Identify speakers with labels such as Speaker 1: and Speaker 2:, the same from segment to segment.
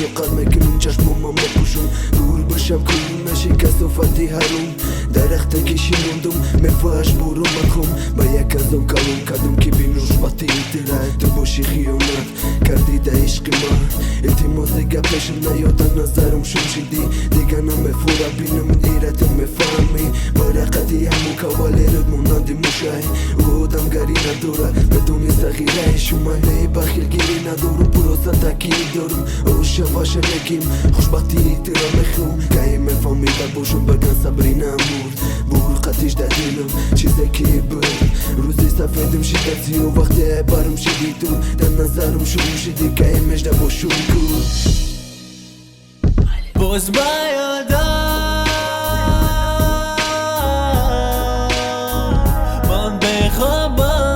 Speaker 1: Тоқат мекунам, чашмома мепӯшум, дур бошам, кунум наши касофати ҳаром. Дарахте ки шинондум, мевааш боромад хом. Ба як азоб калон кардум, ки бинӯш бахти тира. Ту боши хиёнат кардӣ да ишқи ман. Илтимос, дига пешам наёда, назарам шум шидӣ. Дига намефура бинам ира, ту мефаҳмӣ. Барақати ҳамун кавалерот монанди мушай. Ӯ одамгарӣ надора, медони, сағираи шума. Не, бахилгирӣ надорум, просто такид дорум. Ошаваша неким, хушбахтии тура мехоҳам. Кай мефаҳмида бошам, баган сабрӣ намурд. Бур қатиш да дилам чизе ки буд. Рӯзи сафедам шида сиё, вақте барам шиди, ту дар назарам шурӯъ шиди. Кай межда бошум ку.
Speaker 2: Боз ба ёдам ман бехобам,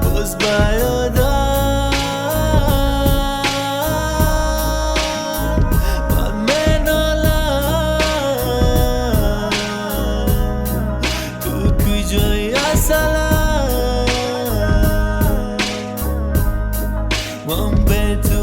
Speaker 2: боз ба ёдам ман менолам. Ту куҷои, асалам? Ман бе ту.